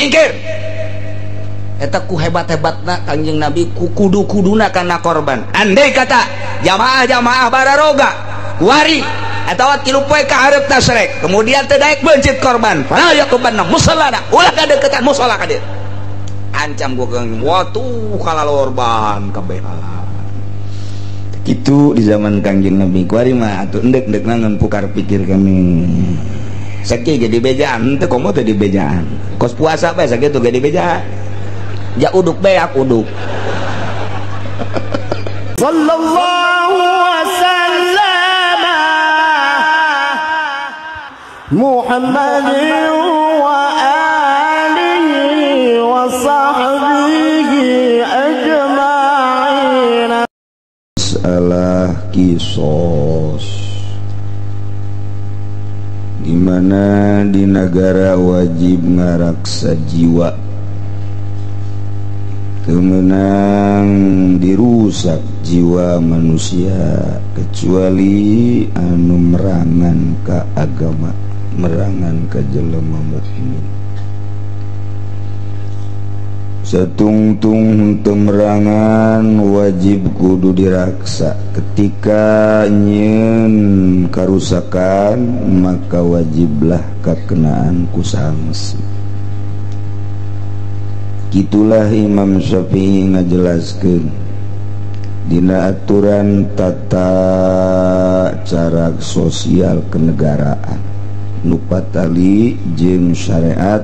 Minggir. Eta ku hebat-hebatna Kangjeng Nabi ku kudu-kuduna kana korban. Andai kata jamaah-jamaah bararoga kuari atawa 3 poe ka hareup tasrek, kemudian teu daek beuncit korban. Fala yaqubanna musallana, ulah kadeukeutan musala ka dieu. Ancam gua keung watuh kalalorban kabeh. Kitu di zaman Kangjeng Nabi kuari mah atuh endek-endek nangan pukar pikir kami. Sakieu ge dibejaan teu komo teu dibejaan. Kos puasa bae sakitu ge dibejaan. Ja uduk beak uduk. Sallallahu wasallama Muhammadin wa alihi wa sahbihi ajma'in. Masalah kisos di mana di negara wajib ngaraksa jiwa kemenang dirusak jiwa manusia kecuali anu merangan ka agama, merangan ka jelema mukmin. Satungtung henteu merangan wajib kudu diraksa. Ketika nyeun karusakan maka wajiblah kakenaan ku sanksi. Gitulah Imam Syafi'i ngajelaskeun dina aturan tata cara sosial kenegaraan nu patali jeung syariat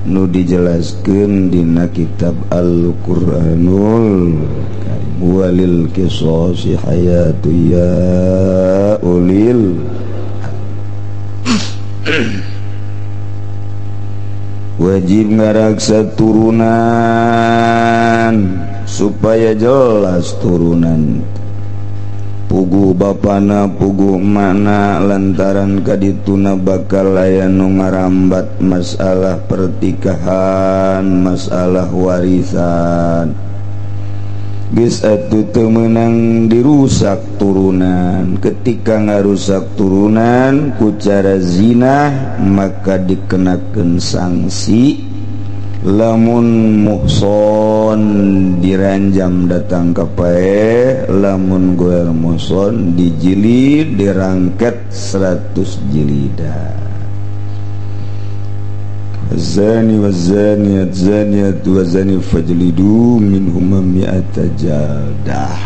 nu dijelaskeun dina kitab Al-Qur'anul Karim walil qisasi hayatu ya ulil. Wajib ngaraksa turunan supaya jelas turunan puguh bapana puguh emakna lantaran kadituna bakal aya nu ngarambat masalah pertikahan masalah warisan. Geus atuh teu meunang dirusak turunan. Ketika ngarusak turunan ku cara zina maka dikenakeun sanksi. Lamun muhson diranjam datang ka paeh, lamun goer muhson dijilid dirangket 100 jilidan. Zani wa zaniyat zaniyat wa zani fajlidu minhuma mi'ata jaldah.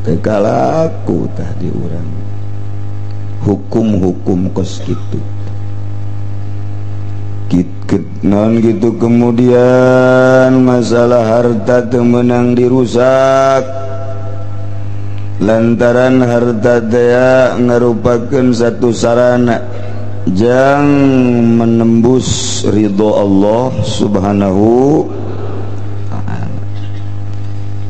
Teu kalaku tah di urang hukum-hukum kos kitu. Non gitu kemudian masalah harta teu meunang dirusak lantaran harta teh ngarupakeun satu sarana jang menembus ridho Allah Subhanahu ta'ala.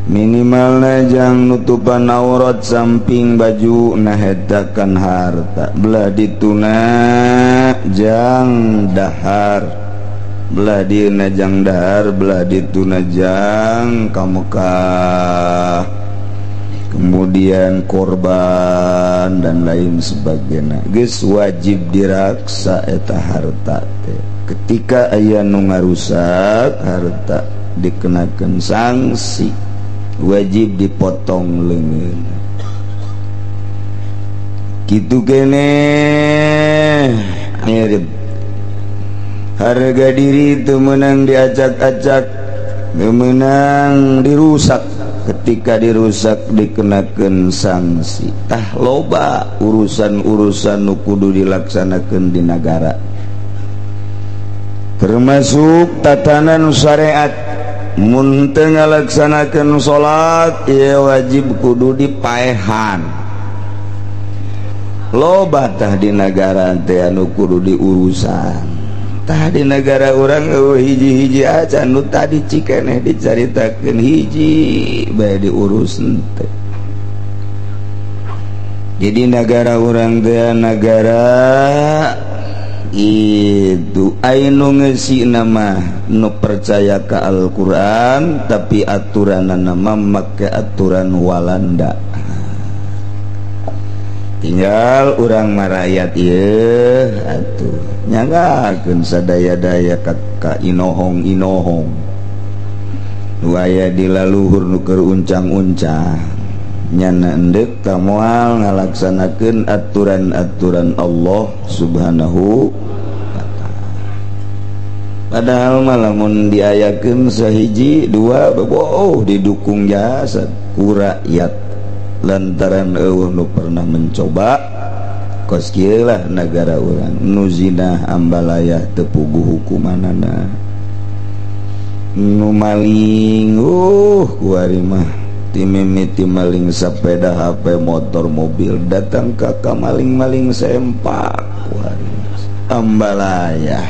Minimalna jang nutupan aurat samping baju nahetakan harta belah dituna jang dahar belah dieuna jang dahar belah dituna jang ka Mekah kemudian korban dan lain sebagainya. Geus wajib diraksa eta harta teh. Ketika aya nu ngarusak harta dikenakeun sanksi, wajib dipotong leungeun. Kitu keneh mirip harga diri teu meunang diacak-acak, teu meunang dirusak. Ketika dirusak dikenakeun sanksi. Tah loba urusan-urusan nu kudu dilaksanakeun di nagara termasuk tatanan syariat. Mun teu ngalaksanakeun salat ieu wajib kudu dipaehan. Loba tah di nagara teh anu kudu diurusan. Tah di negara urang hiji-hiji aja nu tadi cikeneh dicaritakeun hiji bae diurus teh. Jadi negara urang teh negara itu anu ngeusi nama nu percaya ka Al-Qur'an tapi aturanna mah make aturan Walanda. Tinggal urang marayat ieu atuh nyanggakeun sadaya-daya ka inohong-inohong nu aya di laluhur nu keur uncang-uncang nyana endek ta moal ngalaksanakeun aturan-aturan Allah Subhanahu wa ta'ala. Padahal mah lamun diayakeun sahiji dua oh didukung jasa ku rakyat lantaran eueuh nu pernah mencoba kos kieu lah nagara urang nu zina ambalayah teu puguh hukumanana nu maling kuari mah timimiti maling sepeda HP motor mobil datang ka maling-maling sempak kuari ambalayah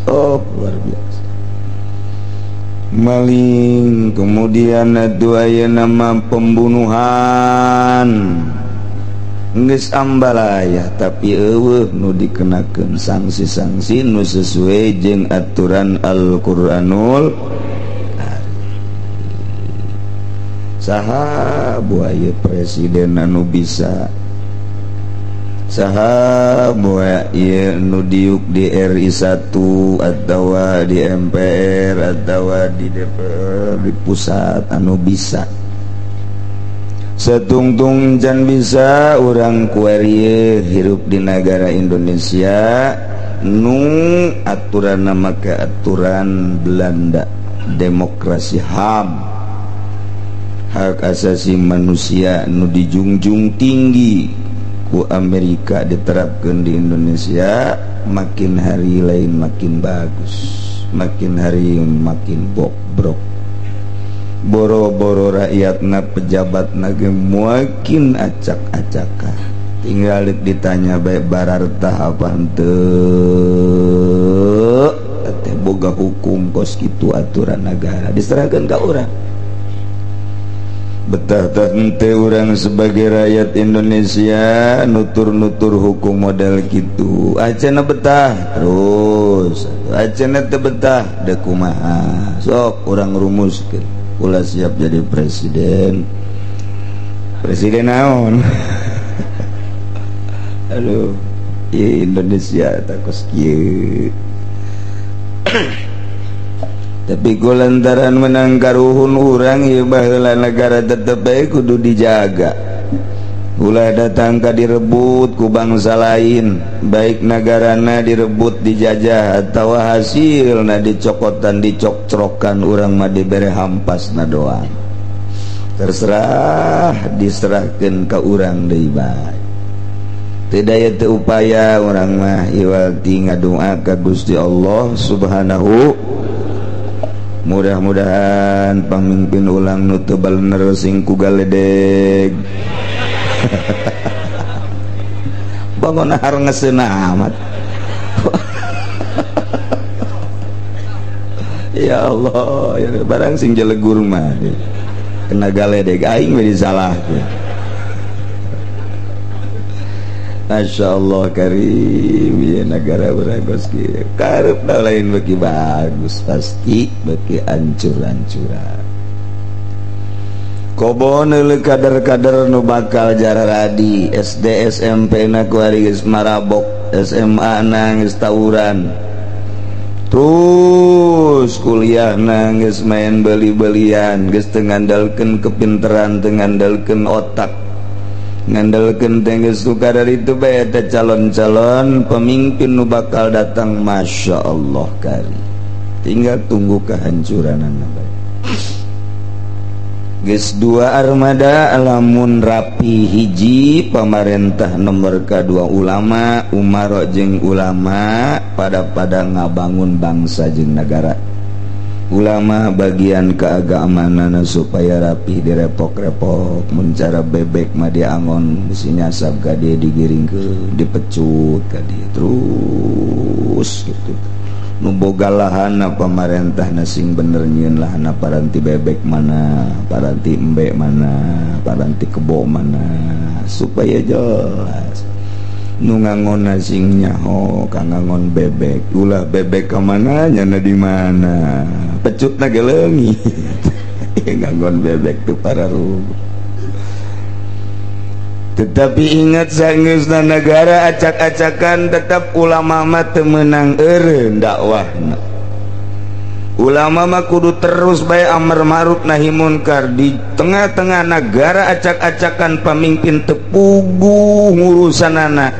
oh luar biasa maling. Kemudian atuh aya nama pembunuhan geus ambalayah tapi eueuh nu dikenakeun sanksi-sanksi nu sesuai jeung aturan Al-Qur'anul Karim. Saha buaya presiden anu bisa, saha buaya nu diuk di RI 1 atau di MPR atau di DPR di pusat anu bisa setungtung can bisa urang kuari hirup di negara Indonesia nu aturan make aturan Belanda demokrasi HAM hak asasi manusia nu dijunjung tinggi ku Amerika diterapkan di Indonesia makin hari lain makin bagus makin hari makin bobrok boro-boro rakyatna pejabatna ge makin acak-acakan tinggal ditanya bae barartah apa henteu teh boga hukum kos kitu aturan negara diserahkeun ka urang betah teh urang sebagai rakyat Indonesia nutur-nutur hukum model gitu acana betah terus acana teu betah deuk kumaha sok urang rumuskeun ulah siap jadi presiden presiden naon aduh Indonesia takos kieu tapi ku lantaran menang karuhun urang ieu baheula negara tetep bae kudu dijaga ulah datang ka direbut ku bangsa lain baik nagarana direbut dijajah atawa hasilna dicokotan dicokcrokan urang mah dibere hampasna doang terserah diserahkeun ka urang deui bae teu daya teu upaya urang mah iwal ti ngadoa ka Gusti Allah Subhanahu. Mudah-mudahan pamimpin ulang nu teu balener sing ku galedeg. Bangun har ngeseuna amat. Ya Allah, ya barang sing jelegur mah kena galedeg aing we disalahkeun. Masya Allah karim ya negara urang geus kieu kareupna lain beuki bagus pasti beuki ancur-ancuran kobon euleuk kader-kader nu bakal jararadi SD SMP na kuari geus marabok SMA na geus tawuran terus kuliah na geus main beli-belian geus teu ngandalkeun kepinteran teu ngandalkeun otak ngandalkeun teh geus kadar itu bae teh calon-calon pemimpin nu bakal datang Masya Allah kari tinggal tunggu kehancuranana bae geus dua armada lamun rapi hiji pamarentah nomor kadua ulama umaro jeung ulama pada ngabangun bangsa jeung negara ulama bagian keagamanana supaya rapih direpok-repok mun cara bebek mah diangon bisi nyasab ka dia digiringkeun dipecut ka dia terus gitu nu boga lahanna pamarentahna sing bener nyieun lahanna paranti bebek mana paranti embe mana paranti kebo mana supaya jelas nu ngangon sing nyaho ka ngangon bebek ulah bebek ka mana nyana di mana pecutna ge leungit ngangon bebek tuh para ruh. Tetapi ingat sanggeusna negara acak-acakan tetap ulama mah teu meunang eureun dakwahna. Ulama mah kudu terus bae amar ma'ruf nahi munkar di tengah-tengah negara acak-acakan pamimpin teu puguh ngurusanana.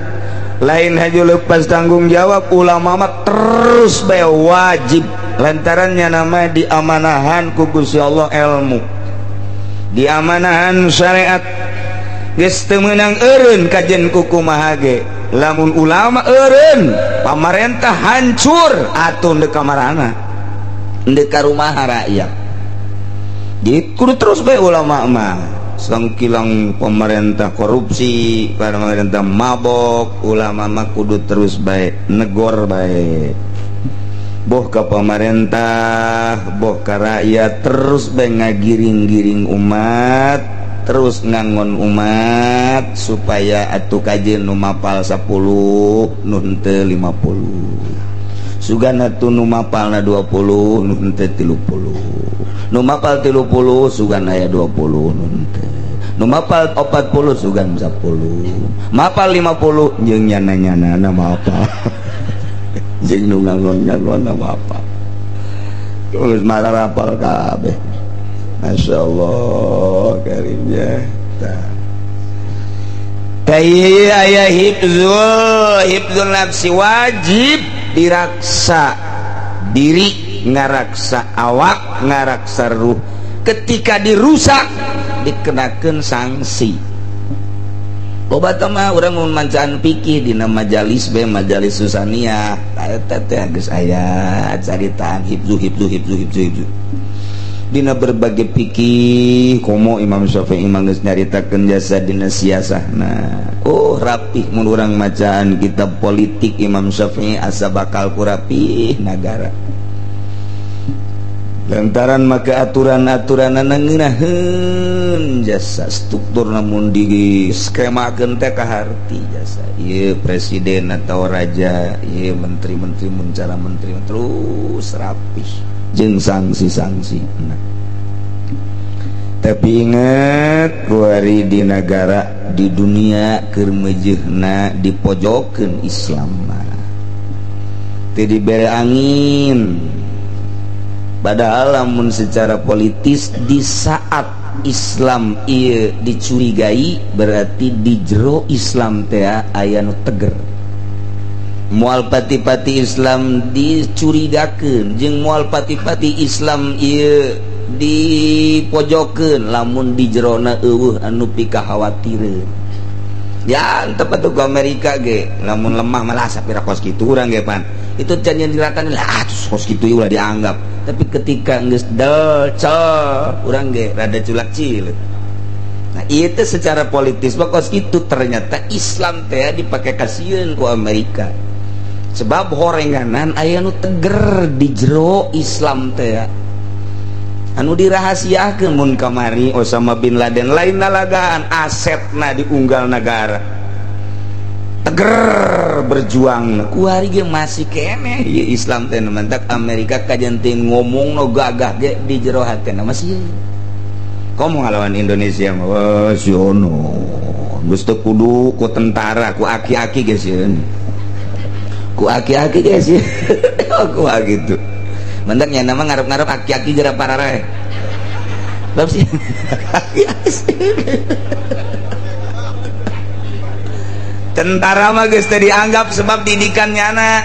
Lain haju lepas tanggung jawab, ulama mah terus bae wajib lantarannya nama diamanahan ku Gusti Allah ilmu, diamanahan syariat. Geus teu meunang eureun kajen ku kumaha ge. Lamun ulama eureun, pamarentah hancur atuh deuk ka marana, deuk ka rumah rakyat. Jadi kudu terus bae ulama mah. Sangkilang pemerintah korupsi, pemerintah mabok, ulama mah kudu terus bae negor bae. Boh ka pemerintah, boh ka rakyat, terus bae ngagiring-giring umat, terus ngangon umat supaya atuh kajeun nu mapal 10 nu henteu 50. Sugan atuh nu mapalna 20 nu henteu 30. Nu mapal 30 sugan aya 20 nu henteu. Nu mapal 40 sugan 10. Mapal 50 jeung nyana-nyanana mapal. Jeung nu ngangon-ngangon mapal. Geus mararapal kabeh. Masya Allah karimnya. Tayyi aya hibzul nafsi wajib diraksa diri, ngaraksa awak, ngaraksa ruh. Ketika dirusak dikenakeun sanksi. Loba teh mah urang mun mancaan pikir dina majalis bae majalis susania eta teh geus aya caritaan hibzu hibzu hibzu hibzu hibzu. Dina berbagai pikir komo Imam Syafi'i mah geus nyaritakeun jasa dina siasahna. Oh rapih mun urang macaan kitab politik Imam Syafi'i asa bakal ku rapih nagara. Lantaran maka aturan-aturanana ngeunaheun jasa struktur namun di skemakeun teh kaharti jasa. Ieu presiden atau raja, ieu menteri-menteri mun cara menteri terus rapih jeung sanksi-sanksi. Nah. Tapi ingat kuari di negara di dunia keur meujeuhna dipojokeun Islam mah. Teu dibere angin. Padahal lamun secara politis di saat Islam ieu dicurigai berarti di jero Islam teh aya nu teger. Moal pati-pati Islam dicurigakeun jeung moal pati-pati Islam ieu dipojokeun lamun di jerona eueuh anu pikahawatireun. Ya tepat tuh ke Amerika ge lamun lemah malah sapira kos kitu urang ge pan. Itu can yang diratan lah terus kos kitu ulah dianggap. Tapi ketika geus del cel urang ge rada culak cileut. Nah itu secara politis mah kos kitu ternyata Islam teh dipake kasieun ku Amerika. Sebab horenganan aya nu teger di jero Islam teh anu dirahasiakeun mun kamari Osama bin Laden lain nalagaan asetna diunggal negara teger berjuang kuari ge masih keneh ieu Islam teh mantak Amerika kajantin ngomong no gagah ge di jero hatena masih komo ngalawan Indonesia mah wah siono geus teu kudu ku tentara ku aki-aki ge sieun ku aki-aki ge sieun ku gitu mantak nya nama ngarep-ngarep aki-aki jera pararae bab sih tentara mah geus teu dianggap sebab didikan nyana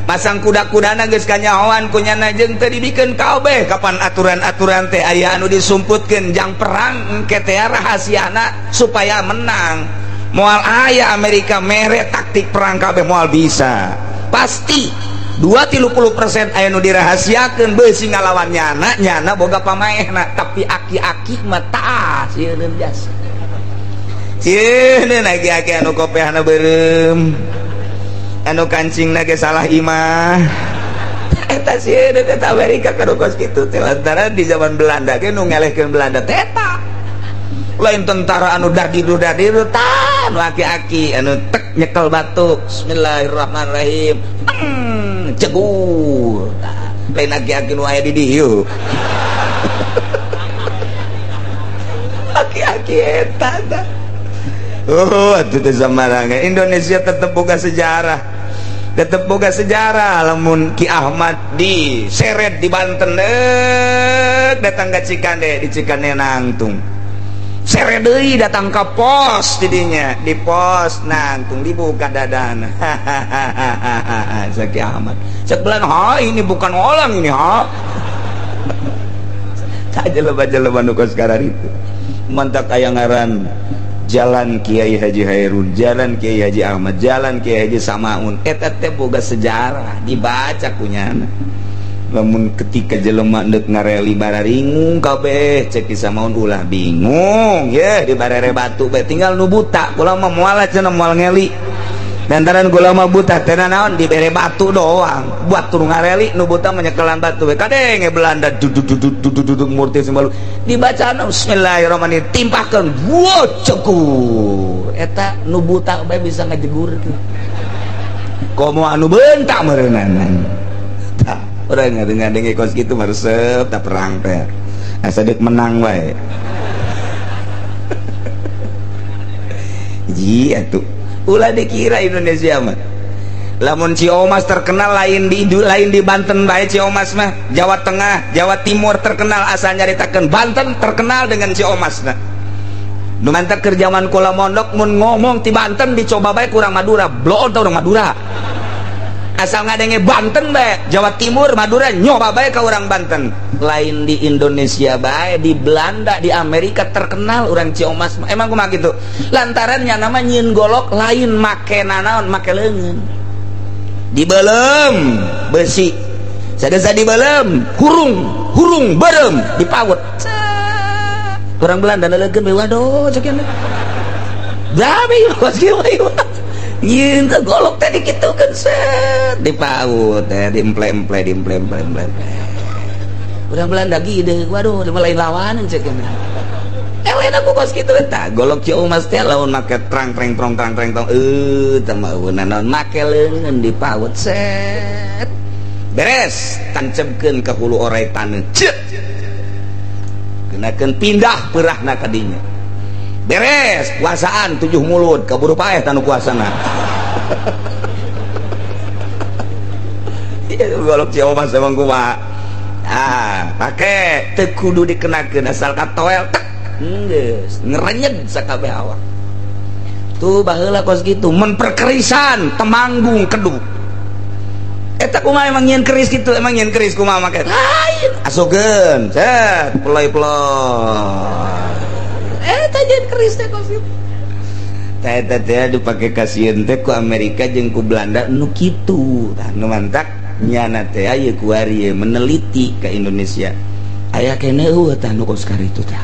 pasang kuda-kudana geus kanyahoan ku nyana jeung teu dibikeun kabeh kapan aturan-aturan teh aya anu disumputkeun jang perang engke teh rahasiana supaya menang. Moal aya Amerika mere taktik perang kabeh moal bisa pasti 2-30% aya nu dirahasiakeun beusi ngalawan nyana nyana boga pamaehna tapi aki-aki mah tah sieun jasa sieun aki-aki anu kopehna beureum anu kancingna ge salah imah eta sieun eta Amerika kudu kos kitu teh lantaran di zaman Belanda ge nu ngelehkeun Belanda teh eta lain tentara anu dardiru dardiru tah anu aki-aki anu tek nyekel batuk bismillahirrahmanirrahim cegur lain aki-aki nu aya di dieu aki-aki eta tah. Oh, atuh teh samarang. Indonesia tetep boga sejarah. Tetep boga sejarah lamun Ki Ahmad diseret di Banten datang ke Cikande, di Cikande nangtung. Seret deui datang ke pos didinya, di pos nangtung dibuka dadana. Hahaha, Ki Ahmad. Cek belan, ha ini bukan orang ini, ha. Jelema-jelema nu kos kararitu. Mantak aya ngaran Jalan Kiai Haji Hairun, Jalan Kiai Haji Ahmad, Jalan Kiai Haji Samaun. Eta teh boga sejarah dibaca kunyana. Lamun ketika jelema deuk ngareli bararingung kabeh cek Ki Samaun ulah bingung ye di barere batu bae tinggal nu buta kula mah moal cenah moal ngeli. Lantaran kula mah buta teh naon dibere batu doang buat turun ngareli nu buta menyekelan batu we kadenge Belanda duduk murti sembalu dibacaan bismillahirrahmanirrahim timpahkeun wo cekur eta nu buta bae bisa ngajegurkeun komo anu bentak meureunana tah urang ngadenge kos kitu mah resep tah perang teh asa deuk menang wae ji atuh ulah dikira Indonesia mah lamun Ciomas terkenal lain di Banten bae Ciomas mah Jawa Tengah Jawa Timur terkenal asal nyaritakeun Banten terkenal dengan Ciomas nah nu mantak keur jaman kula mondok mun ngomong ti Banten dicoba bae kurang Madura bloon tah urang Madura asal ngadenge Banten bae Jawa Timur Madura nyoba bae ka urang Banten lain di Indonesia bae di Belanda di Amerika terkenal urang Ciomas emang kumaha kitu lantaran nya nama nyieun golok lain make nanaon make leungeun dibelem besi sagesa dibelem hurung berem dipaut urang Belanda leukeun bae waduh cek nya berapa ieu kos kieu nyieun teh golok teh dikitukeun set dipaut teh diemple-emple diemple-emple urang Belanda gede waduh lain lawanan cek nya elena ku kos kitu eta golok Ciomas teh lamun make trang treng trong trang treng tong teh mah naon make leungeun dipaut set beres tancebkeun ka hulu orai taneuh ceuk kenakeun pindah peurahna ka dinya beres puasaan 7 mulut kaburu paeh tanu kuasana ieu golok Ciomas emang kumaha ah pake teu kudu dikenakeun asal katoel tek geus ngerenyeg sakabeh awak tuh baheula kos kitu mun perkerisan Temanggung Kedu eta kumaha emang nyieun keris kitu emang nyieun keris kumaha make lain asukeun set peloy-peloy eta nyieun keris teh kos kitu teh eta teh dipake kasieun teh ku Amerika jeung ku Belanda nu kitu tah nu mantak nyana teh aya kuari meneliti ke Indonesia aya keneh eueuh tah nu kos karitu tah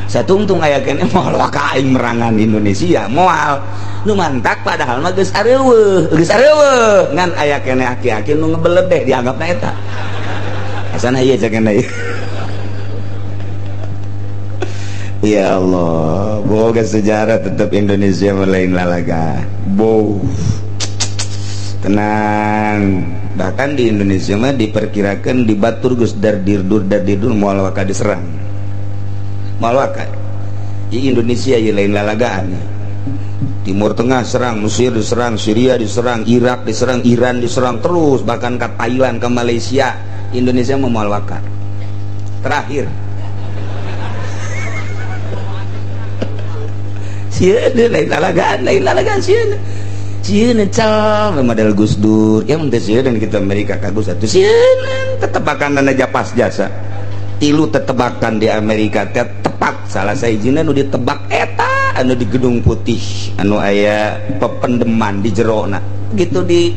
satungtung aya keneh moal waka aing merangan Indonesia moal nu mantak padahal mah geus areuweuh ngan aya keneh aki-aki nu ngebeledeh dianggapna eta asana ieu cek keneh ya Allah boga sejarah tetap Indonesia lain lalaga boh tenang bahkan di Indonesia mah diperkirakan di batur geus dardirdur moal waka diserang moal waka di Indonesia ieu lain lalagaan Timur Tengah serang, Mesir diserang, Syria diserang, Irak diserang, Iran diserang terus bahkan ke Thailand, ke Malaysia. Indonesia mah moal waka terakhir sieun lain lalagaan sieun sieun cal model Gus Dur ya mun teh sieun kita Amerika ka Gus atuh sieun tetebakan aja pas jasa tilu tetebakan di Amerika teh tepat salah sahijina nu ditebak eta anu di Gedung Putih anu aya pependeman di jerona gitu di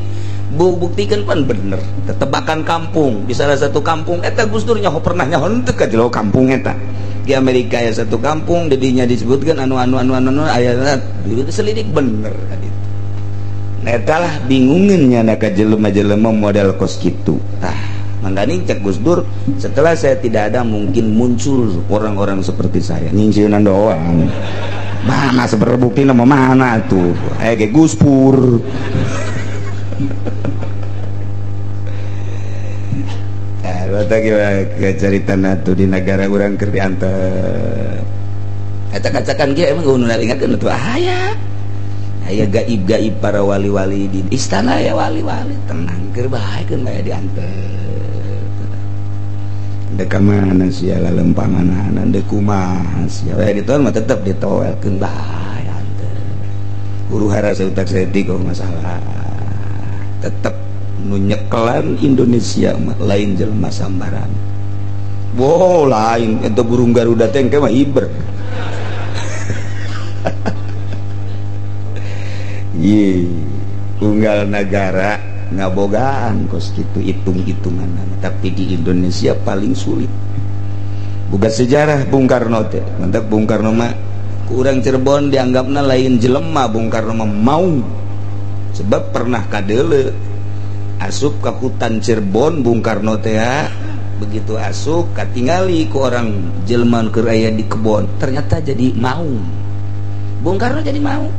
buktikan pan bener tetebakan kampung di salah satu kampung eta Gus Dur nyaho pernah nyaho henteu ka jero kampung eta di Amerika ya satu kampung dedinya disebutkan anu aya selidik bener kan itu nah eta lah bingungin nya ka jelema-jelema model kos kitu tah mangganing cek Gus Dur setelah saya tidak ada mungkin muncul orang-orang seperti saya nyingsieunan doang mana sebenarnya bukti nama mana tuh kayak Gus Pur Bata gimana cerita tuh di negara orang keur diantep. Eta kacakan ge emang nu naringakeun atuh aya. Aya gaib-gaib para wali-wali di istana ya wali-wali tenang keur bae keun bae dianteur. Dek ka mana sia lalempanganana deuk kumaha sia we ditoel mah tetep ditoelkeun bae anteur. Huru hara sautak saeutik masalah. Tetep nu nyekelan Indonesia mah lain jelema sambaran. Wow, lain eta burung Garuda teh engke mah hiber. Ye, unggal negara ngabogaan kos kitu hitung-hitungan, tapi di Indonesia paling sulit. Buka sejarah Bung Karno teh, mantap Bung Karno mah ku urang Cirebon dianggapna lain jelema Bung Karno mah maung. Sebab pernah kadeule asup ke hutan Cirebon Bung Karno teh, begitu asup katingali ku orang jelema keur aya di kebon, ternyata jadi maung. Bung Karno jadi maung.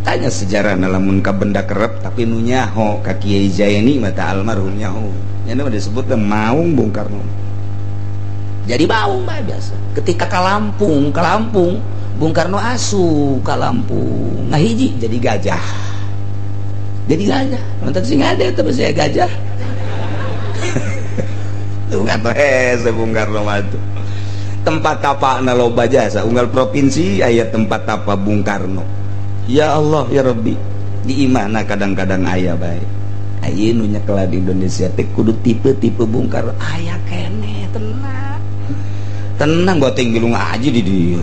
Tanya sejarah lamun ka benda kerep tapi nu nyaho ka Kiai Zaini mata almarhum nyaho. Nya mah disebut maung Bung Karno. Jadi maung mah biasa. Ketika ka Lampung, Bung Karno asup ka Lampung. Ngahiji jadi gajah. Jadi gajah. Mantap sing ada tapi saya gajah. Tuh kata hese Bung Karno mah tuh. Tempat tapakna loba jasa unggal provinsi aya tempat tapa Bung Karno. Ya Allah ya Rabbi, di imahna kadang-kadang aya bae. Aya nu nyekelan di Indonesia teh kudu tipe-tipe Bung Karno aya keneh tenang. Tenang boteng bilung aja di dieu.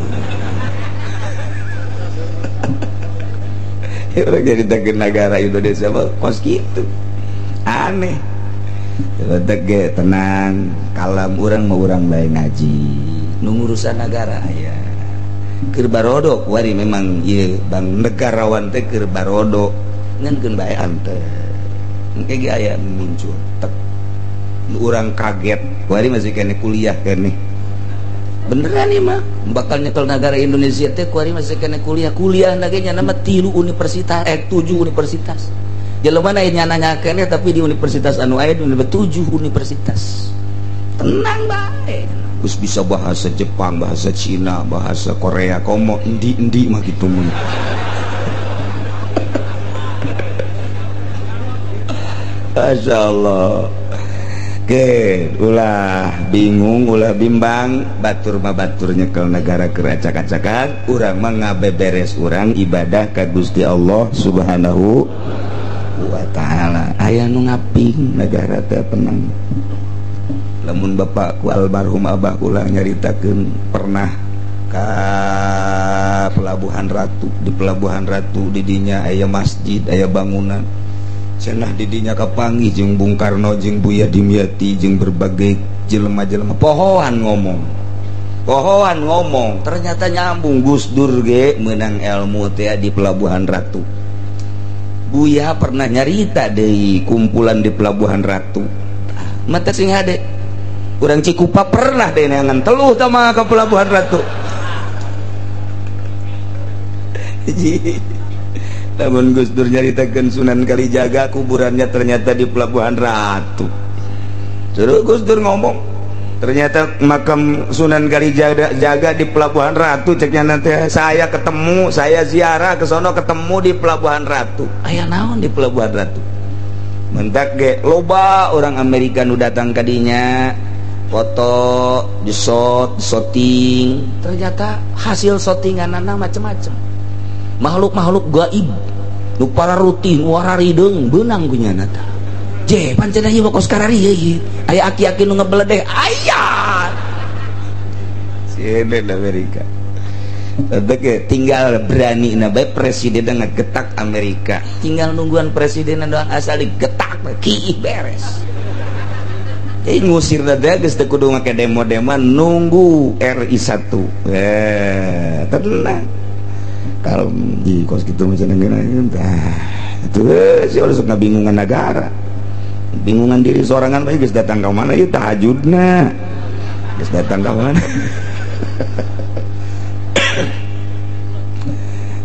Ya urang jadi teh negara Indonesia mah kos kitu. Aneh. Teh ge tenang, kalam urang mah urang bae ngaji. Nu ngurusan negara aya. Keur barodo kuari memang ieu bang negarawan teh keur barodo ngan keun bae anteu. Engke ge aya muncul tek. Nu urang kaget kuari masih keneh kuliah keneh. Beneran ieu mah bakal nyekel negara Indonesia teh kuari masih keneh kuliah. Kuliah na ge nya mah 3 universitas 7 universitas. Jelema na nya nanya keneh tapi di universitas anu aya di 7 universitas. Tenang bae. Terus bisa bahasa Jepang, bahasa Cina, bahasa Korea, komo endi-endi mah gitu mun. Masya Allah. Oke, ulah bingung, ulah bimbang, batur mah batur nyekel negara keracak-acakan, urang mah ngabeberes urang ibadah ka Gusti Allah Subhanahu wa taala. Aya nu ngaping negara teh tenang. Lamun bapakku almarhum abah kula nyaritakeun pernah ka Pelabuhan Ratu, di Pelabuhan Ratu didinya aya masjid, aya bangunan. Cenah didinya kapanggih jeung Bung Karno jeung Buya Dimyati jeung berbagai jelema-jelema pohoan ngomong. Pohoan ngomong, ternyata nyambung Gus Dur ge meunang ilmu teh di Pelabuhan Ratu. Buya pernah nyarita deui kumpulan di Pelabuhan Ratu. Mata sing hade. Urang Cikupa pernah deh neangan teluh sama ke Pelabuhan Ratu. Namun Gus Dur nyaritakeun Sunan Kalijaga kuburannya ternyata di Pelabuhan Ratu. Terus Gus Dur ngomong, ternyata makam Sunan Kalijaga jaga di Pelabuhan Ratu ceknya nanti saya ketemu, saya ziarah ke sono ketemu di Pelabuhan Ratu. Aya naon di Pelabuhan Ratu? Mentak ge loba orang Amerika nu datang kadinya foto, disot, shooting, ternyata hasil shootinganana macem-macem. Makhluk-makhluk gaib, nu para rutin, wara rideung beunang ku nyana tah. Je, pancen ieu kos karari ieu. Aya aki-aki nu ngebeledeh, aya. Sieun Amerika. Teh tinggal berani na bae presiden ngegetak Amerika. Tinggal nungguan presiden doang asal digetak kiih beres. Jadi ngusir teh geus teu kudu make demo-demo nunggu RI 1. Tenang. Kalau di kos kitu mah cenah tah. Itu sih ulah sok ngabingungan negara. Bingungan diri sorangan bae geus datang ka mana ieu tahajudna. Geus datang ka mana?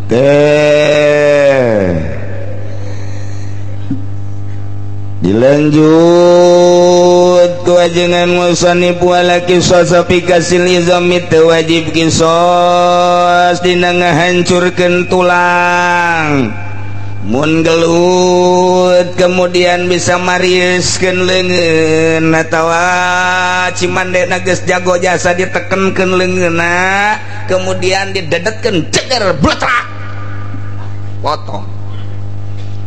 Teh dilanjut kewajengan musannif wala qisas fi kasil izami teu wajib qisas dina ngahancurkeun tulang mun gelut kemudian bisa mariuskeun leungeun atawa cimandena geus jago jasa ditekenkeun leungeunna kemudian didedetkeun ceger bletrak potong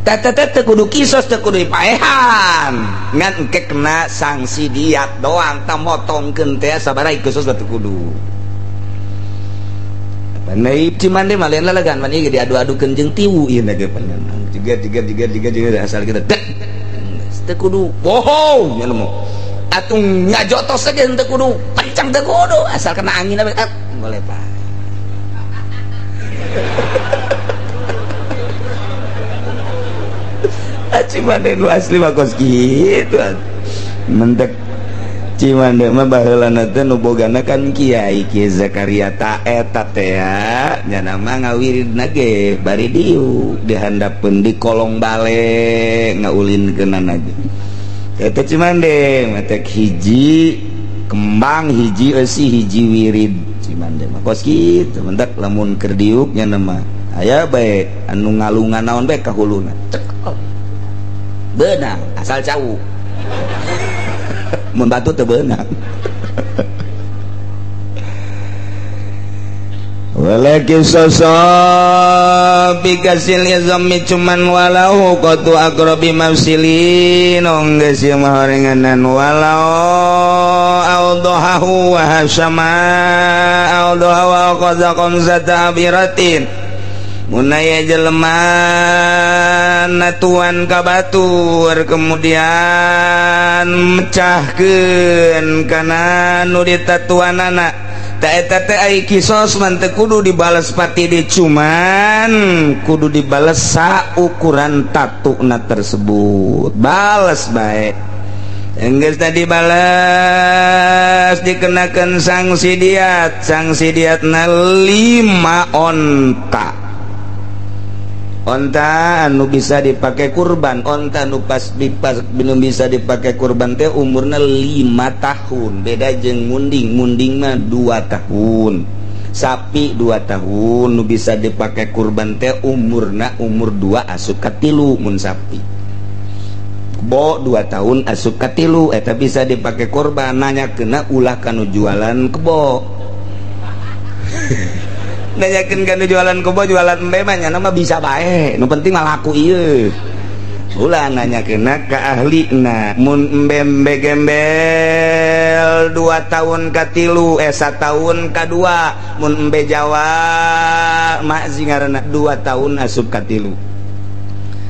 teh teh kudu kisos teh kudu dipaehan ngan engke kena sanksi diat doang tah motongkeun teh sabaraha kisos teh kudu. Naib Cimande mah lain lalagan man ieu diadu-adukeun jeung tiwu ieu na ge pangan. Tiga tiga tiga tiga tiga asal kita dek. Teu kudu bohong nya mah. Atuh ngajotos ge teu kudu, pencang teu kudu asal kena angin we boleh Pak. Cimande nu asli mah kos kitu. Mentek Cimande mah baheulana teh nu bogana kan Kiai Kiai Zakaria ta eta teh nya mah ngawiridna ge bari diuk dihandapeun di kolong bale ngaulinkeunana ge. Eta Cimande mah teh hiji kembang hiji eusi hiji wirid Cimande mah kos kitu mentak lamun keur diuk nya mah aya bae anu ngalungan naon bae ka huluna cekel beunang asal cau mun batu teu beunang. Walakin sosobi kasil izami cuman walau qatu aqrabi mafsilin geus ieu mah horenganan walau awdahu wa hasama awdahu wa qaza qamsata abiratin munaya jelema natuan ka batur kemudian mecahkeun kana nu ditatuanana ta eta teh ai kisos mah teu kudu dibales pati di cuman kudu dibales saukuran tatuna tersebut bales bae enggeus tadi bales dikenakeun sanksi diat sanksi diatna 5 onta. Onta anu bisa dipakai kurban, onta anu pas belum bisa dipakai kurban teh umurna 5 tahun. Beda jeung munding, munding mah 2 tahun. Sapi 2 tahun nu bisa dipakai kurban teh umurna umur 2 asup ka 3 mun sapi. Kebo 2 tahun asup ka 3 eta bisa dipakai kurban, nanya kena ulah kanu jualan kebo. Nanyakeun kana jualan kebo jualan embe mah nya mah bisa bae nu penting mah laku ieu ulah nanyakeunna ka ahlina mun embe-embe gembel 2 tahun ka 3 1 tahun ka 2 mun embe Jawa mak sing ngaranna 2 tahun asup ka 3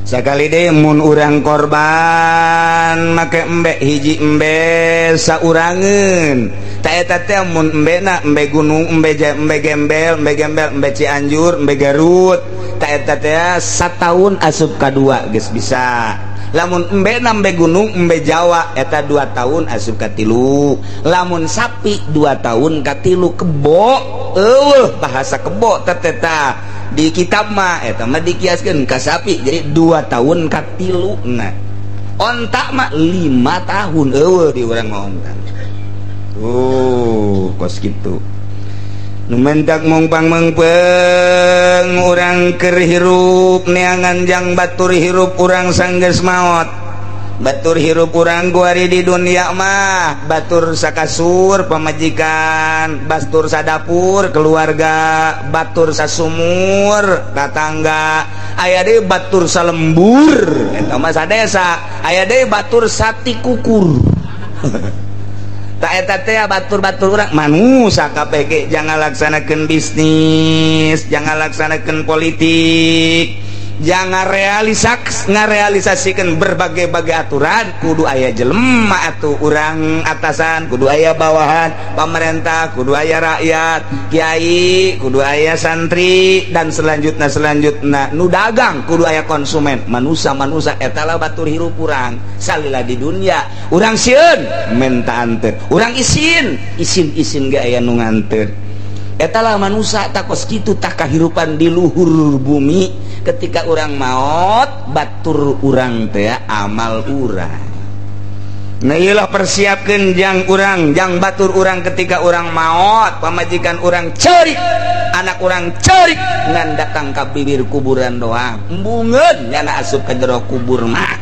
sakali deui mun urang korban make embe hiji embe saurangeun ta eta teh mun embena embe gunung embe embe gembel embe gembel embe Cianjur embe Garut ta eta teh 1 tahun asup ka 2 geus bisa lamun embena embe gunung embe Jawa eta 2 tahun asup ka 3 lamun sapi 2 tahun ka 3 kebo eueuh bahasa kebo teh eta di kitab mah eta mah dikiaskeun ka sapi jadi 2 tahun ka 3 nah onta mah 5 tahun eueuh di urang mah onta. Oh, kos kitu. Nu mentak mongpang mengpeng urang keur hirup neangan jang batur hirup urang sanggeus maot. Batur hirup urang kuari di dunia mah, batur sakasur pamajikan, batur sadapur keluarga, batur sasumur tatangga, aya deui batur salembur eta mah sadesa, aya deui batur satikukur. Tak eta teh batur-batur urang manusa kabeh ge jangan laksanakeun bisnis, jangan laksanakeun politik, jangan ngarealisasikeun berbagai-bagai aturan, kudu aya jelema atuh urang atasan, kudu aya bawahan, pamerentah kudu aya rakyat, kiai kudu aya santri dan selanjutna nu dagang kudu aya konsumen. Manusa-manusa eta lah batur hirup urang salila di dunia. Urang sieun menta anteur, urang isin, isin-isin ge aya nu nganteur. Eta lah manusa takos kitu tah kahirupan di luhur bumi. Ketika urang maot batur urang teh amal urang. Nah iyalah persiapkan jang urang, jang batur urang ketika urang maot, pamajikan urang cerik, anak urang cerik, ngan datang ka bibir kuburan doang. Embungeun nyana asup ka jero kubur mah.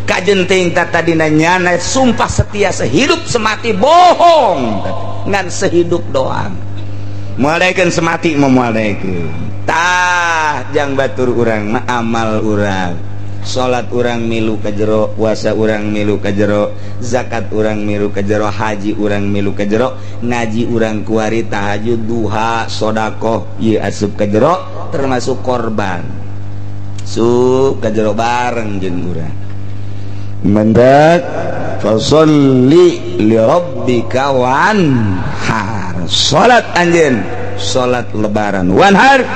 Kajenting tadina nyana sumpah setia sehidup semati bohong, ngan sehidup doang. Moal semati mau moal. Tah jang batur urang mah amal urang. Salat urang milu ka jero, puasa urang milu ka jero, zakat urang milu ka jero, haji urang milu ka jero, ngaji urang kuari tahajud, duha, sodakoh ieu asup ka jero, termasuk korban. Sup ka jero bareng jeung urang. Mendak fasholli li rabbika wanhar. Salat anjeun, salat lebaran wanhar.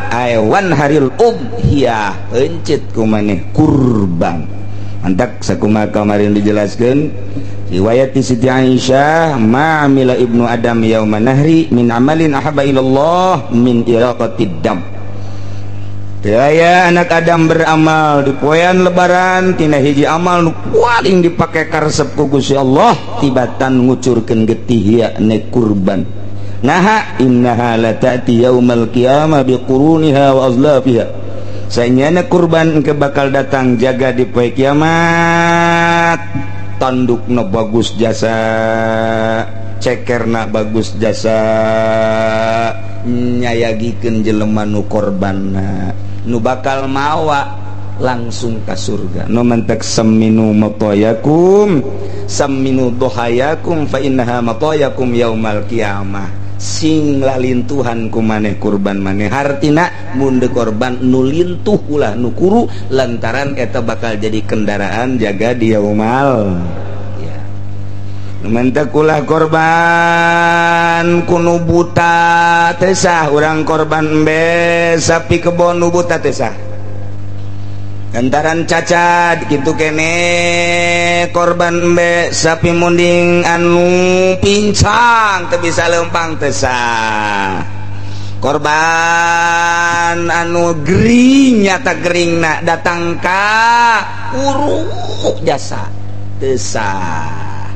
Ay wanharil udhiyah encit kumaneh kurban. Mantak sakumaha kamarin dijelaskeun riwayat ti Siti Aisyah, ma'amila ibnu Adam yauma nahri min amalin ahabba ilallah min iraqatid dam. Teu aya anak Adam beramal di poean lebaran tina hiji amal nu paling dipake karesep ku Gusti Allah tibatan ngucurkeun getih yakni kurban. Naha innaha la ta'ti yaumal qiyamah biquruniha wa azlafiha. Sanyana kurban ke bakal datang jaga di poe kiamat. Tandukna bagus jasa, cekerna bagus jasa, nyayagikeun jelema nu korbanna, nu bakal mawa langsung ka surga. Nu mantak saminu matayakum, saminu dohayakum fa innaha matayakum yaumal qiyamah. Sing lalintuhan ku maneh kurban maneh, hartina mun deuk korban nu lintuh ulah nu kuru, lantaran eta bakal jadi kendaraan jaga di yaumal ya. Nu mantak ulah korban ku nu buta teu sah, urang korban embe sapi kebon nu buta teu sah. Lantaran cacat gitu kene korban embe sapi munding anu pincang teu bisa lempang teu sah. Korban anu gering nyata geringna datang ka uruk jasa teu sah.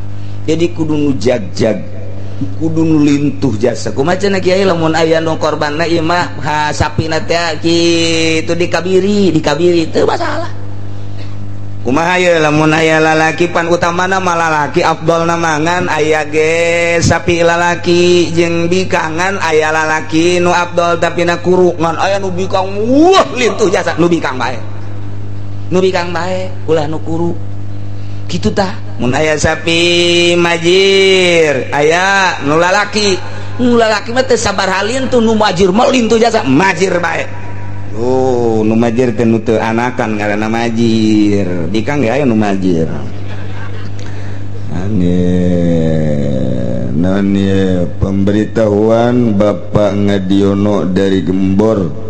Jadi kudu nu jag-jag, kudu nu lintuh jasa. Kumaha cenah kiai lamun aya nu korbanna ieu mah sapina teh kitu dikabiri, dikabiri teu masalah. Kumaha ye lamun aya lalaki pan utamana mah lalaki afdolna mangan aya ge sapi lalaki jeung bikangan aya lalaki nu afdol tapi na kuru ngan aya nu bikang wah lintuh jasa nu bikang bae. Nu bikang bae ulah nu kuru. Kitu tah mun aya sapi majir aya nu lalaki, nu lalaki mah teu sabar halin tuh nu majir mah lintuh jasa majir bae. Oh, nu majir teh nu teu anakan ngaranna majir. Bikang ge aya nu majir. Aneh, naon ye pemberitahuan Bapak Ngadiono dari Gembor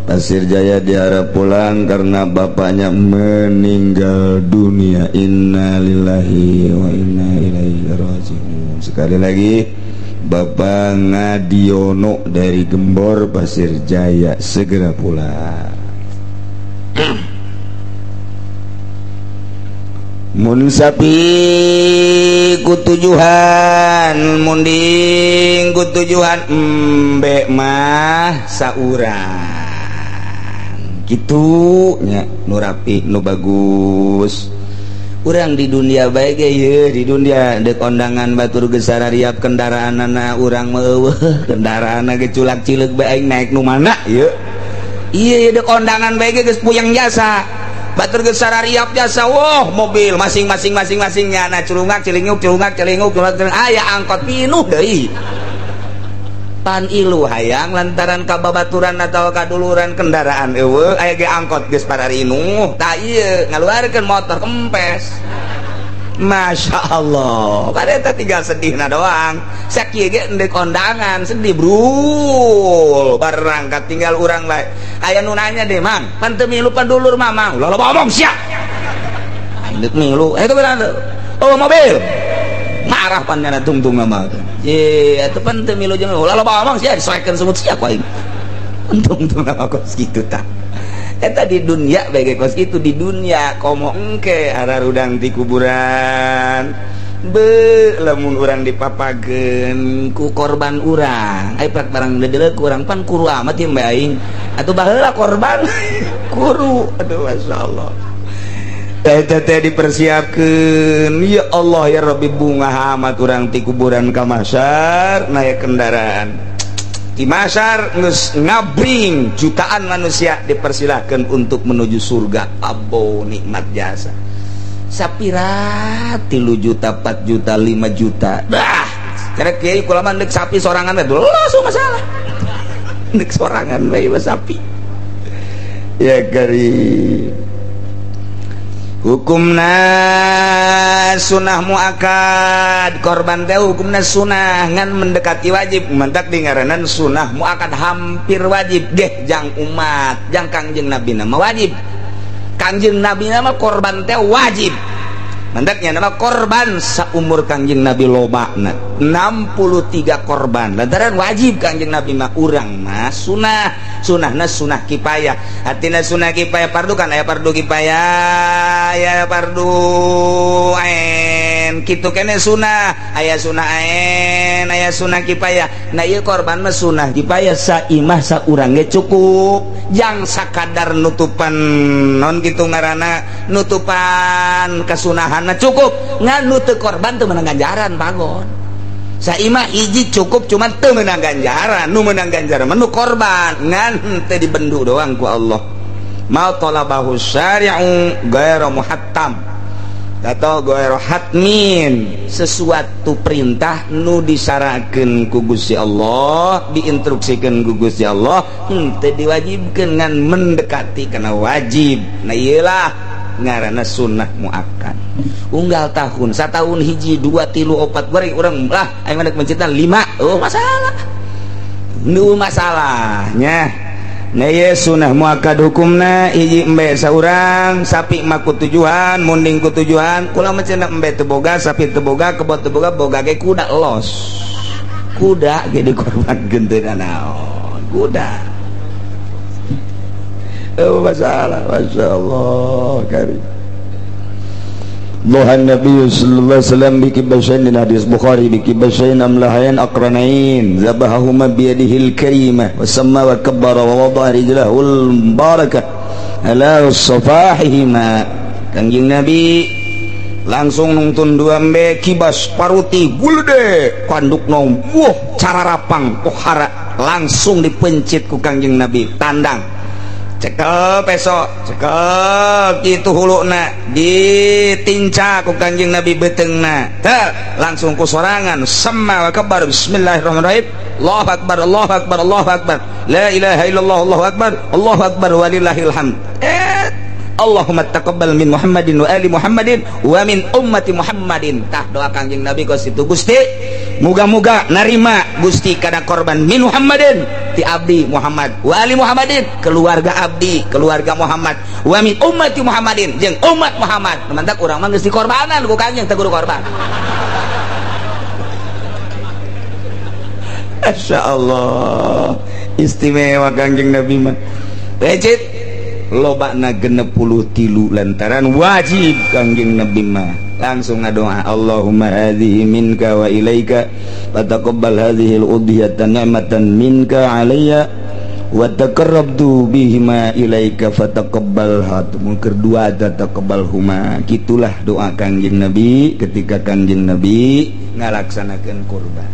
Pasir Jaya diharap pulang karena bapaknya meninggal dunia. Innalillahi wa inna ilaihi raji'un. Sekali lagi Bapak Ngadiono dari Gembor Pasir Jaya segera pulang. Mun sapi kutujuhan, munding kutujuhan, embe mah saurang. Gitu nya nu rapi nu bagus. Urang di dunia bae ge ye, di dunia deuk ondangan batur geus sarariap kendaraanana urang mah eueuh kendaraanna ge culak cileuk bae aing naik nu mana ye. Ieu deuk ondangan bae ge geus puyeng jasa. Batur geus sarariap jasa, wah mobil masing-masing masing-masing nyana culungak cilinguk culungak celinguk culungak aya angkot pinuh deui. Pan ilu hayang lantaran kababaturan atau kaduluran kendaraan eueuh aya ge angkot geus pararinuh tah ieu ngaluarkeun motor kempes. Masya Allah, pada eta tinggal sedihna doang. Sakieu ge endek kondangan sedih brul barangkat tinggal urang bae. Aya nu nanya deh mang, pan teu milu pan dulur mamang. Ulah loba omong sia. Aing deuk milu, eta bener. Oh mobil. Marah pan nyana tungtung mah. Ye, atuh pan teu milu jeung ulah loba omong sia disoekeun semut sia ku aing. Tungtung mah kos kitu tah. Eta di dunia bae kos kitu di dunia komo engke ararudang di kuburan. Be lamun urang dipapageun ku korban urang. Ai pak barang dedeuleuh ku urang pan kuru amat ieu mbe aing. Atuh baheula korban kuru. Aduh masyaallah. Teh teh dipersiapkeun ya Allah ya Rabbi bunga amat urang ti kuburan ka mahsyar naik kendaraan. Di mahsyar geus ngabring jutaan manusia dipersilahkan untuk menuju surga. Abo nikmat jasa. Sapira 3 juta 4 juta 5 juta. Dah, cara kiai kula mah deuk sapi sorangan we langsung masalah. Deuk sorangan we sapi. Ya karim. Hukumna sunah muakad korban teh hukumna sunah ngan mendekati wajib mentak dingaranan sunah muakad hampir wajib geh jang umat jang Kangjeng Nabi nama wajib. Kangjeng Nabi nama korban teh wajib mentaknya nama korban saumur Kangjeng Nabi lobana 63 korban lantaran wajib Kangjeng Nabi mah urang mah sunah sunahna sunah kipayah artina sunah kipayah fardu kan aya fardu kipayah aya fardu ain kitu kene sunah aya sunah ain aya sunah kipayah. Nah ieu korban mah sunah kipayah saimah saurang ge cukup jang sakadar nutupan non kitu ngaranna nutupan kasunahanna cukup ngan nu teu korban teu meunang ganjaran pagon. Saimah hiji cukup cuman teu meunang ganjaran, nu meunang ganjaran mah nu korban ngan teu dibendu doang ku Allah. Ma talabahu syari'u ghairu muhattam atau ghairu hatmin, sesuatu perintah nu disarakeun ku Gusti Allah, diinstruksikeun ku Gusti Allah, henteu diwajibkeun ngan mendekati kana wajib. Nah ieu lah ngaranna sunnah muakkad. Unggal tahun, satahun hiji, 2, 3, 4 goreng urang lah aing mah mencita 5. Oh masalah. Nu masalahnya. Nah ieu sunnah muakkad hukumna hiji embe saurang, sapi mah ku tujuan, munding ku tujuan. Kula mah cenah embe teu boga, sapi teu boga, kebo teu boga, boga ge kuda los. Kuda ge dikorbankeun teu nanaon. Kuda. Oh masalah, masyaallah karim. Duhan Nabi sallallahu alaihi wasallam bi kibashain, hadis Bukhari, bi kibashain amlahain aqranain zabahahuma bi yadihil karimah wa samma wa kabbara wa wada'a rijlahu al mubarakah ala safahihima. Kangjeng Nabi langsung nungtun dua embe kibas paruti gulde kandukna wah cara rapang pohara langsung dipencit ku Kangjeng Nabi tandang cekel peso cekel kitu huluna ditinca ku Kangjeng Nabi beuteungna teh langsung ku sorangan sama wa kabar bismillahirrahmanirrahim Allahu akbar Allahu akbar Allahu akbar la ilaha illallah Allahu akbar Allahu akbar walillahil hamd. Allahumma taqabbal min Muhammadin wa ali Muhammadin wa min ummati Muhammadin. Tah doa Kangjeng Nabi kos itu Gusti muga-muga narima Gusti kana korban min Muhammadin ti abdi Muhammad wa ali Muhammadin keluarga abdi keluarga Muhammad wa min ummati Muhammadin jeung umat Muhammad. Mantak urang mah geus dikorbanan ku Kangjeng teu kudu korban. Masyaallah istimewa Kangjeng Nabi mah. Becit lobana 63 lantaran wajib Kangjeng Nabi mah langsung ngadoa Allahumma hadhihi minka wa ilaika fataqabbal hadhihi al-udhiyata ni'matan minka alayya wa taqarrabtu bihima ilaika fataqabbalha. Mun kedua taqabbalhuma. Gitulah doa Kangjeng Nabi ketika Kangjeng Nabi ngalaksanakeun kurban.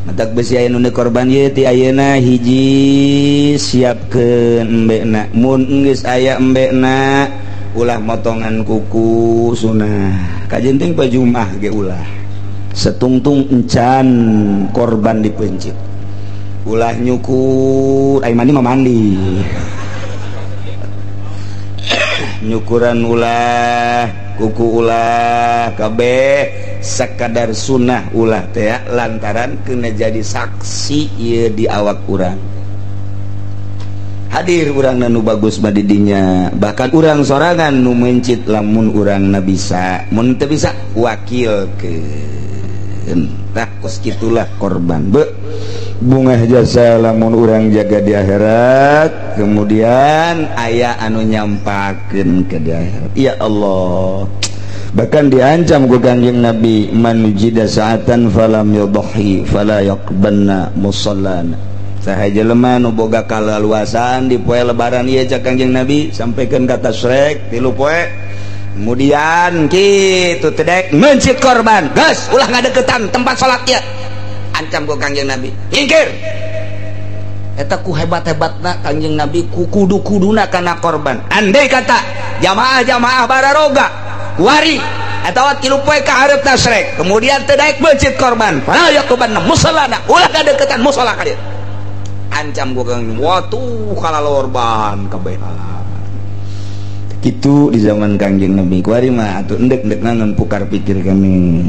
Matak besi aya nu korban ieu ti ayeuna hiji siapkeun embekna. Mun geus aya embekna ulah motongan kuku sunah. Kajenting pajumah ge ulah. Setungtung encan korban dipencit. Ulah nyukur, ai mandi mah mandi. Nyukuran ulah, kuku ulah, kabeh sekadar sunnah ulah teh lantaran kena jadi saksi ieu di awak urang. Hadir urang nu bagus mah di dinya, bahkan urang sorangan nu mencit lamun urang na bisa, mun teu bisa wakilkeun. Tah kos kitulah korban. Be Bunga jasa lamun urang jaga di akhirat, kemudian aya anu nyampakeun ke di akhirat. Ya Allah, bahkan diancam ku Kangjeng Nabi, man jida sa'atan falam yudhi fala yaqbanna musallana. Saha jelema nu boga kaleluasan di poe lebaran ieu cak Kangjeng Nabi, sampaikan kata srek tilu poe, kemudian kitu teh dek mencit korban, geus ulah ngadeukeutan tempat salat ieu. Ancam ku Kangjeng Nabi, nyingkir. Eta ku hebat-hebatna Kangjeng Nabi, ku kudu-kuduna kana korban. Andai kata jamaah-jamaah bararoga kuari atawa tilu poe ka hareup tasrek, kemudian teu daek mencit korban, fala yaqbanna musallana, ulah ngadeukeutan musala ka dieu. Ancam ku Kangjeng, watuh kalalorban kabehan. Kitu di zaman Kangjeng Nabi kuari mah atuh endek-endek ngan pukar pikir kami.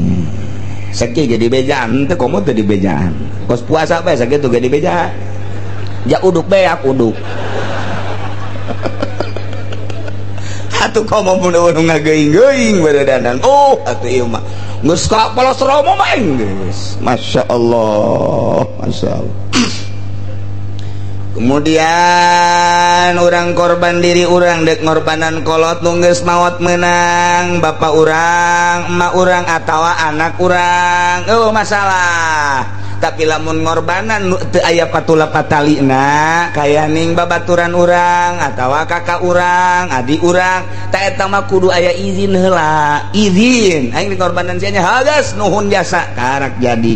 Sakieu ge dibejaan teu komo teu dibejaan. Kos puasa bae sakitu ge dibejaan. Ja uduk beak uduk. Atuh komo mun eueuh ngageuing-geuing baredanan. Oh, atuh ieu mah geus ka polos romo mah geus. Masyaallah, masyaallah. Kemudian orang korban diri orang dek ngorbanan kolot nu geus maot menang bapak urang, emak urang atawa anak urang, oh masalah. Tapi lamun ngorbanan nu teu aya patula patalina kaya ning babaturan urang atawa kakak urang, adik urang, ta eta mah kudu aya izin heula. Izin aing ngorbanan sia nya hagas nuhun jasa karak jadi.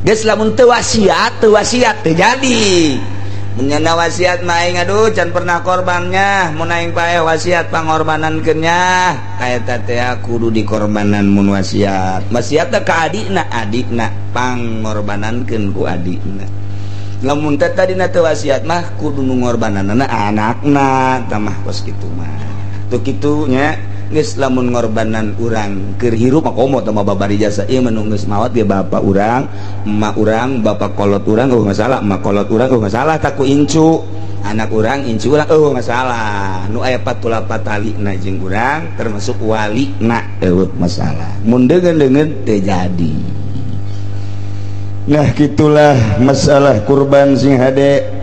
Geus lamun teu wasiat, teu wasiat teu jadi. Menyana wasiat mah aing aduh can pernah korbannya, mun aing paeh wasiat pangorbanankeun nya, ka eta teh kudu dikorbanan mun wasiat. Wasiat teh ka adikna, adikna pangorbanankeun ku adikna. Lamun teh tadina teu wasiat mah kudu nu ngorbananana anakna, tah mah kos kitu mah. Tuh kitu nya geus lamun ngorbanan urang keur hirup mah komo teh mah babari jasa ieu mah nu geus maot ge bapa urang, emak urang, bapak kolot urang eueuh masalah, emak kolot urang eueuh masalah tak ku incu, anak urang incu urang eueuh masalah. Nu aya patula patalina jeung urang termasuk walina eueuh masalah. Mun deungeun-deungeun teu jadi. Nah gitulah masalah kurban sing hade.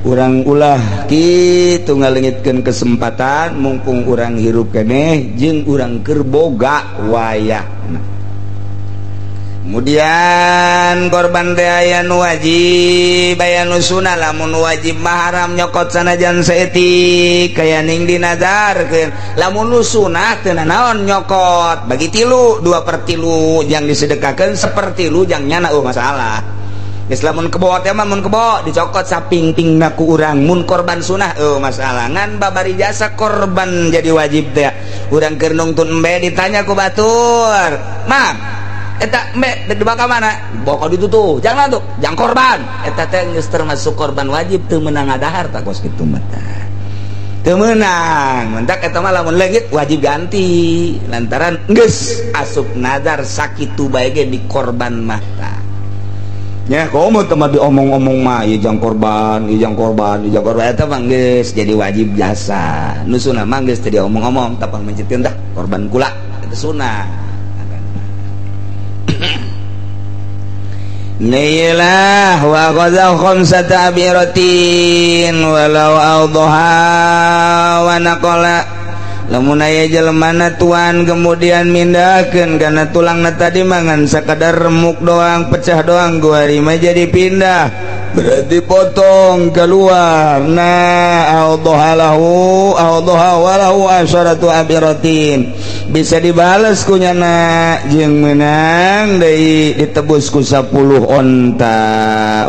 Urang ulah kitu ngalengitkeun kesempatan mumpung urang hirup keneh jeung urang keur boga wayahna. Kemudian korban teh aya nu wajib aya nu sunah. Lamun wajib mah haram nyokot sanajan saeutik kaya ning dinazarkeun. Lamun nu sunah teu nanaon nyokot bagi tilu, 2/3 jang disedekahkeun, 1/3 jang nyana eueuh masalah. Geus lamun kebo teh mah mun kebo dicokot sapingpingna ku urang. Mun korban sunah eueuh masalah. Ngan babari jasa korban jadi wajib teh. Urang keur nungtun embe ditanya ku batur, "Mam, eta embe dek dibaka mana?" "Baka ditu tuh." "Jangan tuh, jangan korban." Eta teh geus termasuk korban wajib teu meunang ngadahar tah kos kitu mah tah. Teu meunang. Mentak eta mah lamun leungit wajib ganti lantaran geus asup nazar sakitu bae ge dikorban mah tah. Ya, komo teh mah diomong-omong mah ieu jang korban, ieu jang korban, ieu jang korban eta mah geus jadi wajib jasa. Nu sunah mah geus teu diomong-omong, tapang mencitkeun tah korban kula eta sunah. Nailah wa qadha khamsata abiratin walau awdaha wa naqala. Lamun aya jelema tuan kemudian mindahkeun kana tulangna tadi mangan sakadar remuk doang, pecah doang, guari mah jadi pindah, berarti potong keluar. Nah, awdaha lahu awdaha walahu asyaratu abiratin, bisa dibales ku nyana jeung meunang deui ditebus ku 10 onta.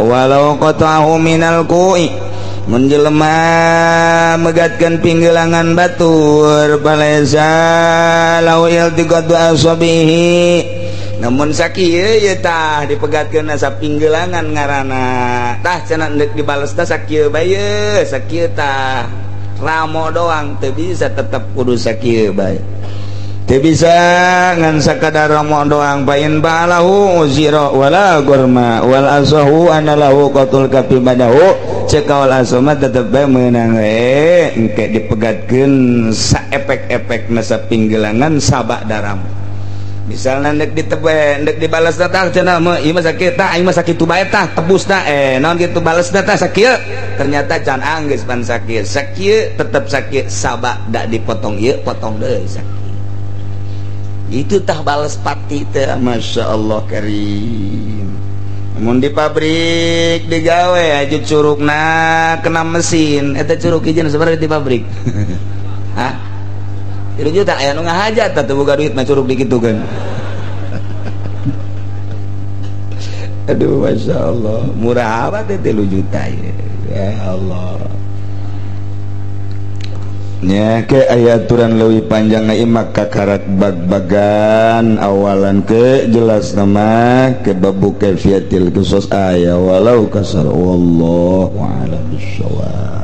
Walau qata'ahu minal ku'i, mun jelema megatkeun pinggelangan batur palaisa lahu iltiqatu asabihi, namun sakieu ye tah dipegatkeun sapinggelangan ngaranna tah cenah deuk dibales tah sakieu bae ye sakieu tah ramo doang teu bisa, tetep kudu sakieu bae teu bisa ngan sakadar ramo doang. Bain balahu uzira wala gurma wal asahu anallahu qatul kafi badahu, cek kaul asoma tetep bae meunang we engke dipegatkeun saepek-epek masa pinggelangan sabak daram. Misalnya ndek ditebe ndek dibalas tah cenah mah ieu mah sakit tah aing mah sakitu bae tah tebusna naon kitu balesna tah sakieu ternyata can anggeus pan sakieu sakieu tetep sakit sabak dak dipotong ieu potong deui sakieu itu tah balas pati teh Masya Allah karim. Mun di pabrik digawe aja curugna kena mesin eta curug hiji sebenarnya di pabrik. Hah? 3 juta aya nu ngahajat teh boga duit mah curug dikitukeun. Aduh Masya Allah murah amat teh 3 juta ya. Ya Allah. Nya ke aya aturan leuwih panjang imak kakarak bag-bagan awalan ke jelas nama ke babu kaifiyatil qisas aya walau kasar wallahu a'lam bissawab.